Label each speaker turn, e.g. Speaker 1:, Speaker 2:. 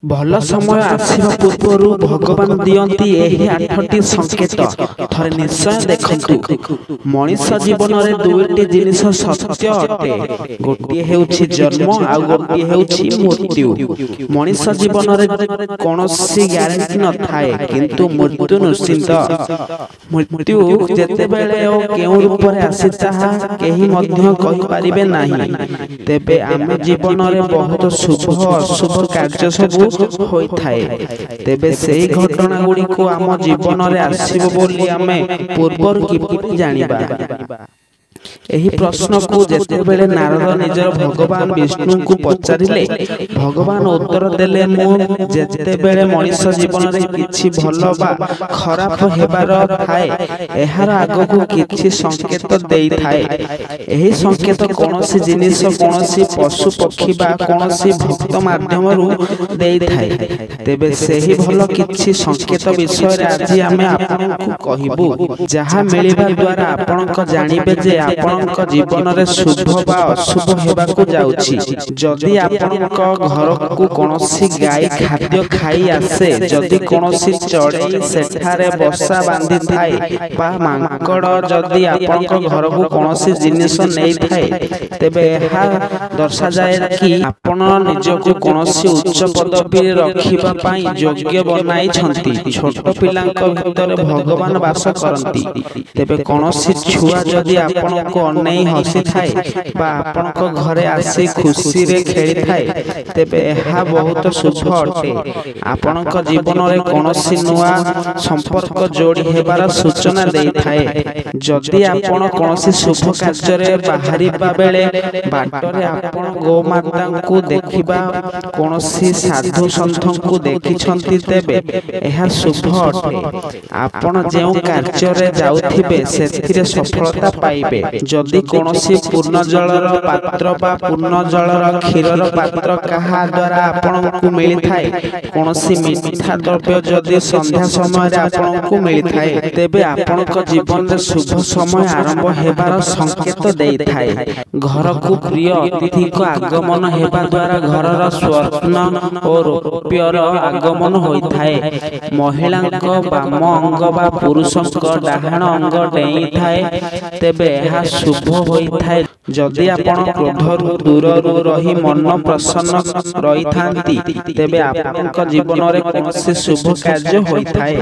Speaker 1: ଭଲ ସମୟ ଆସିବା ପୂର୍ବରୁ ଭଗବାନ ଦିଅନ୍ତି ଏହି 8ଟି ସଂକେତ, ଥରେ ନିଶ୍ଚୟ ଦେଖନ୍ତୁ। ମଣିଷ ଜୀବନରେ ଦୁଇଟି ଜିନିଷ ସତ୍ୟ ଅଟେ, ଗୋଟିଏ ହେଉଛି ଜନ୍ମ ଆଉ ଗୋଟିଏ ହେଉଛି ମୃତ୍ୟୁ। ମଣିଷ ଜୀବନରେ କୌଣସି ଗ୍ୟାରେଣ୍ଟି ନଥାଏ, କିନ୍ତୁ ମୃତ୍ୟୁ ନିଶ୍ଚିତ। ମୃତ୍ୟୁ ଯେତେବେଳେ ଓ କେଉଁ ରୂପରେ ଆସେ ତାହା କେହି ମଧ୍ୟ କହିପାରିବେ ନାହିଁ। ତେବେ ଆମ ଜୀବନରେ ବହୁତ ଶୁଭ ଅଶୁଭ କାର୍ଯ୍ୟ ସବୁ ହୋଇଥାଏ। ତେବେ ସେହି ଘଟଣା ଗୁଡ଼ିକୁ ଆମ ଜୀବନରେ ଆସିବ ବୋଲି ଆମେ ପୂର୍ବରୁ କିପରି ଜାଣିବା? ଏହି ପ୍ରଶ୍ନକୁ ଯେତେବେଳେ ନାରଦ ନିଜର ଭଗବାନ ବିଷ୍ଣୁଙ୍କୁ ପଚାରିଲେ, ଭଗବାନ ଉତ୍ତର ଦେଲେ, ମୁଁ ଯେତେବେଳେ ମଣିଷ ଜୀବନରେ କିଛି ଭଲ ବା ଖରାପ ହେବାର ଥାଏ, ଏହାର ଆଗକୁ କିଛି ସଂକେତ ଦେଇଥାଏ। ଏହି ସଂକେତ କୌଣସି ଜିନିଷ, କୌଣସି ପଶୁ ପକ୍ଷୀ ବା କୌଣସି ଭକ୍ତ ମାଧ୍ୟମରୁ ଦେଇଥାଏ। ତେବେ ସେହି ଭଲ କିଛି ସଂକେତ ବିଷୟରେ ଆଜି ଆମେ ଆପଣଙ୍କୁ କହିବୁ, ଯାହା ମିଳିବା ଦ୍ୱାରା ଆପଣଙ୍କ ଜାଣିବେ ଯେ ଆପଣଙ୍କ ଜୀବନରେ ଶୁଭ ବା ଅଶୁଭ ହେବାକୁ ଯାଉଛି। ଯଦି ଆପଣଙ୍କ ଘରକୁ କୌଣସି ଗାଈ ଖାଦ୍ୟ ଖାଇ ଆସେ, ଯଦି କୌଣସି ଚଢ଼େଇ ସେଠାରେ ବସା ବାନ୍ଧିଥାଏ ବା ମାଙ୍କଡ଼ ଯଦି ଆପଣଙ୍କ ଘରକୁ କୌଣସି ଜିନିଷ ନେଇଥାଏ, ତେବେ ଏହା ଦର୍ଶାଯାଏ କି ଆପଣ ନିଜକୁ କୌଣସି ଉଚ୍ଚ ପଦବୀରେ ରଖିବା ପାଇଁ ଯୋଗ୍ୟ ବନାଇଛନ୍ତି। ଛୋଟ ପିଲାଙ୍କ ଭିତରେ ଭଗବାନ ବାସ କରନ୍ତି। ତେବେ କୌଣସି ଛୁଆ ଯଦି ଆପଣଙ୍କୁ ଅନେଇ ହସିଥାଏ ବା ଆପଣଙ୍କ ଘରେ ଆସି ଖୁସିରେ ଖେଳିଥାଏ, ତେବେ ଏହା ବହୁତ ଶୁଭ ଅଟେ। ଆପଣଙ୍କ ଜୀବନରେ କୌଣସି ନୂଆ ସମ୍ପର୍କ ଯୋଡ଼ି ହେବାର ସୂଚନା ଦେଇଥାଏ। ଯଦି ଆପଣ କୌଣସି ଶୁଭ କାର୍ଯ୍ୟରେ ବାହାରିବା ବେଳେ ବାଟରେ ଆପଣ ଗୋମାତାଙ୍କୁ ଦେଖିବା, କୌଣସି ସାଧୁ ସନ୍ଥଙ୍କୁ ଦେଖିଛନ୍ତି, ତେବେ ଏହା ଶୁଭ ଅଟେ। ଆପଣ ଯେଉଁ କାର୍ଯ୍ୟରେ ଯାଉଥିବେ ସେଥିରେ ସଫଳତା ପାଇବେ। ଯଦି କୌଣସି ପୂର୍ଣ୍ଣ ଜଳର ପାତ୍ର ବା ପୂର୍ଣ୍ଣ ଜଳର କ୍ଷୀରର ପାତ୍ର କାହା ଦ୍ୱାରା ଆପଣଙ୍କୁ ମିଳିଥାଏ, କୌଣସି ମିଠା ଦ୍ରବ୍ୟ ଯଦି ସନ୍ଧ୍ୟା ସମୟରେ ଆପଣଙ୍କୁ ମିଳିଥାଏ, ତେବେ ଆପଣଙ୍କ ଜୀବନରେ ଶୁଭ ସମୟ ଆରମ୍ଭ ହେବାର ସଂକେତ ଦେଇଥାଏ। ଘରକୁ ପ୍ରିୟ ଅତିଥିଙ୍କ ଆଗମନ ହେବା ଦ୍ୱାରା ଘରର ସ୍ୱର୍ଣ୍ଣ ଓ ରୌପ୍ୟର ଆଗମନ ହୋଇଥାଏ। ମହିଳାଙ୍କ ବାମ ଅଙ୍ଗ ବା ପୁରୁଷଙ୍କ ଡାହାଣ ଅଙ୍ଗ ଡେଇଁଥାଏ, ତେବେ ଏହା ଶୁଭ ହୋଇଥାଏ। ଯଦି ଆପଣ କ୍ରୋଧରୁ ଦୂରରୁ ରହି ମନ ପ୍ରସନ୍ନ ରହିଥାନ୍ତି, ତେବେ ଆପଣଙ୍କ ଜୀବନରେ କୌଣସି ଶୁଭ କାର୍ଯ୍ୟ ହୋଇଥାଏ।